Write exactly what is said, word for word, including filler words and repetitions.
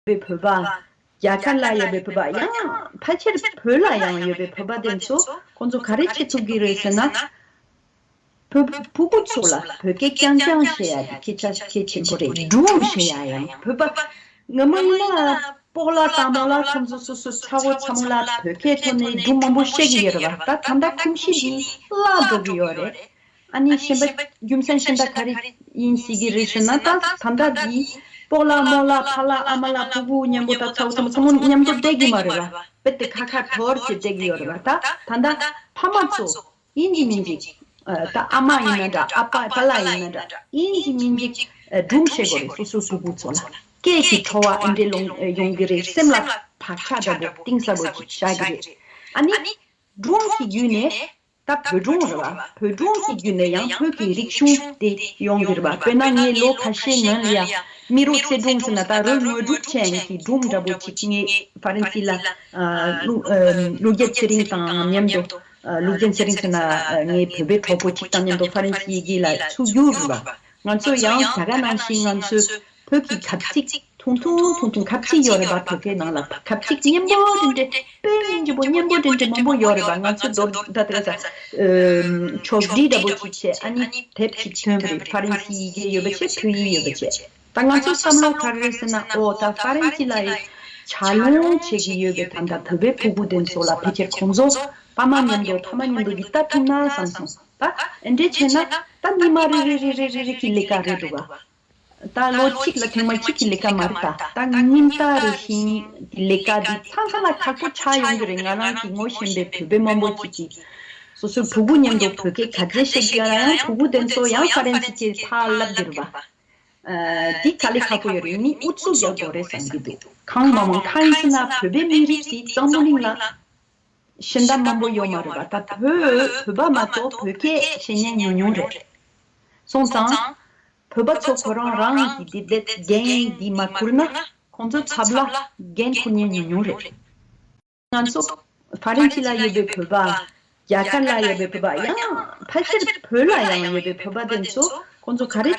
པའི་བོད་པ། རྒྱ་གར་ལ་ཡོད་པའི་བོད་པ། ཡང་ཕལ་ཆེར་བོད་ལ་ཡང་ཡོད་པའི་བོད་པ་དེ་ཚོ་ཁོང་ཚོ་ག་རེ་བྱེད་ཐུབ་ཀྱི་རེད་ཟེར་ན། བོད་ཕྲུ་གུ་ཚོ་ལ་བོད་སྐད་རྐྱང་རྐྱང་བཤད་ཡ་དེ་སྐད་ཆ་གལ་ཆེན་པོ་རེད། སྒྲུང་བཤད་ཡ་ཡང་བོད་པ་ངོ་མ་ཡིན་ན་སྤོ་ལགས་དང་རྨོ་ལགས་ཁོང་ཚོ་སོ་སོ་ཚ་བོ་ཚ་མོ་ལ་བོད་སྐད་ཐོག་ནས་སྒྲུང་མང་པོ་བཤད་ཀྱི་ཡོད་རེད་བ། ད་ད་ལྟ་ཁུངས་གཞི་འདི་བརླག་འགྲོ་གི་ཡོད་རེད། ཨ་ནི་གཞན་པ་རྒྱུ་མཚན་གཞན་པ་ག་རེ་ཡིན་སྲིད་ཀྱི་རེད་ཟེར་ན། ད་ད་ལྟ་འདི་སྤོ་ལགས་རྨོ་ལགས་ཕ་ལགས་ཨ་མ་ལགས་ཕྲུ་གུ་མཉམ་པོ་ད་ཚ་བོ་ཚ་མོ་ཚ་མོ་མཉམ་དུ་བསྡད་ཀྱི་མ་རེད་བ། རྦད་དེ་ཁ་ཁ་འཐོར་བྱས་བསྡད་ཀྱི་ཡོད་རེད་བ། ད་ད་ལྟ་ཕ་མ་ཚོ་ཡིན་གཅིག་མིན་གཅིག་ཨ་ད་ཨ་མ་ཡིན་ན་འདྲ། ཨ་ཕ་པ་ལགས་ཡིན་ན་འདྲ། ཡིན་གཅིག་མིན་གཅིག་ཨ་སྒྲུང་བཤད་དགོས་རེད། སོ་སོའི་ཕྲུ་གུ་ཚོ་ལ་སྐད་ཀྱི་བྲོ་བ་ཨེ་འདྲས་ལོང་ཡོང་གི་རེད། སེམས་ལ་བག་ཆགས་འདྲ་པོ་གཏིང་ཟབ་པོ་ཅིག་བཞག་གི་རེད། ཨ་ནི་སྒྲུང་གི་བརྒྱུད་ནས་ད་བོད་སྒྲུང་རེད་བ། བོད་སྒྲུང་གི་བརྒྱུད་ནས་ཡང་བོད་ཀྱི་རིག་གཞུང་དེ་ཡོང་གི་རེད་བ། དཔེར་ན་ངས་ལོ་ཁ་ཤས་སྔོན་ལ་ཡ་མི་རོ་རྩེ་སྒྲུང་ཟེར་ན། ད་རོལ་དངོས་གྲུབ་ཅན་གྱི་སྒྲུང་འདྲ་པོ་ཅིག་ངས་ཧྥ་རན་སི་ལ་ཨ་ཀླུ་ཨ་ཀླུ་རྒྱལ་ཚེ་རིང་དང་མཉམ་དུ། ཨ་ཀླུ་རྒྱལ་ཚེ་རིང་ཟེར་ན་ཨ་ངའི་བོད་པའི་གྲོགས་པོ་ཅིག་དང་མཉམ་དུ་ཧྥ་རན་སི་ཡི་གེ་ལ་ཚུགས་རྒྱུ་རེད་བ། ང་ཚོ་ཡང་ད་ག་ནང་བཞིན་ང་ཚོས་བོད་ཀྱི་གབ་ཚིག་ཐུང་ཐུང་ཐུང་ཐུང་གབ་ཚིག་ཡོད་རེད་པ། བོད་སྐད་ནང་ལ་གབ་ཚིག་སྙན་པོ་དེ་འདྲ། དཔེ་སྙིང་རྗེ་པོ་སྙན་པོ་དེ་འདྲ་མང་པོ་ཡོད་རེད་པ། ང་ཚོ་མདོར་ད་ལྟ་ས་ཕྱོགས་བསྒྲིགས་འདྲ་པོ་ཅིག་བྱས། ཨ་ནི་དེབ་ཅིག་ཐོན་པ་རེད། ཧྥ་རན་སི་ཡི་གེ་ཡོད་པ་བྱས། བོད་ཡིག་ཡོད་པ་བྱས། ད་ང་ཚོ་བསམ་བློ་ག་རེ་རེད་ཟེར་ན། ཨོ་ད་ཧྥ་རན་སི་ལ་ཡི་ཆ་ལུང་བྱེད་ཀྱི་ཡོད་པའི་ད་ལྟ་བོད་པའི་ཕྲུ་གུ་དེ་ཚོ་ལ་ཕལ་ཆེར་ཁོང་ཚོ་ཕ་མ་མཉམ་དུ་ཕ་མ་མཉམ་དུ་ཡིག་ལྟ་ཐུབ་ན་བསམ་སོང་། ད་ཨེ་འདྲས་བྱས་ན་ད་ཉི་མ་རེ་རེ་རེ་རེ་རེ་རེ་གི་ལས་ཀ་རེད་འདུག་ག་ད་ལོ་གཅིག་ལ་ཐེངས་མ་གཅིག་གི་ལས་ཀ་མ་རེད། ད་ད་ཉིན་ལྟར་རེ་བཞིན་གྱི་ལས་ཀ་འདི་ཚང་ཚང་ལ་ཁག་པོ་ཆགས་ཡོང་གི་རེད། ང་རང་གིས་ངོ་ཤེས་པའི་བོད་པའི་དམའ་འབེབས་ཅིག་གིས་སོ་སོའི་ཕྲུ་གུ་མཉམ་དུ་བོད་སྐད་ག་ཚད་བཤད་ཀྱི་ཡོད་ན་ཡང་ཕྲུ་གུ་དེ་ཚོ་ཡང་ཧྥ་རན་སི་སྐད་ཕར་བསླབ་ཀྱི་རེད་པ། ཨ་འདི་དཀའ་ལས་ཁག་པོ་ཡོད་རེད། ནི་ཨུ་ཚུགས་རྒྱག་དགོས་རེད་བསམ་གྱི་འདུག་གང་མང་མང་། གང་ཡིན་ཟེར་ན་བོད་པའི་མི་རིགས་འདི་འཛམ་བུ་གླིང་ལ་ཞེ་དྲག་མང་པོ་ཡོད་མ་རེད་པ། ད་བོད་བོད་པ་མ་གཏོགས་བོད་སྐད་བཤད་མཁན་ཉུང་ཉུང་རེད། སོང་ཙང་བོད་པ་ཚོ་ཁོ་རང་རང་གི་འདི་འདི་འགན་འདི་མ་འཁུར་ན་ཁོང་ཚོ་ཚབ་ལ་འགན་འཁུར་མཁན་ཉུང་ཉུང་རེད། ང་ཚོ་ཧྥ་རན་སི་ལ་ཡོད་པའི་བོད་པ། རྒྱ་གར་ལ་ཡོད་པའི་བོད་པ། ཡང་ཕལ་ཆེར་བོད་ལ་ཡང་ཡོད་པའི་བོད་པ་དེ་ཚོ་ཁོང་ཚོ་ག་རེ་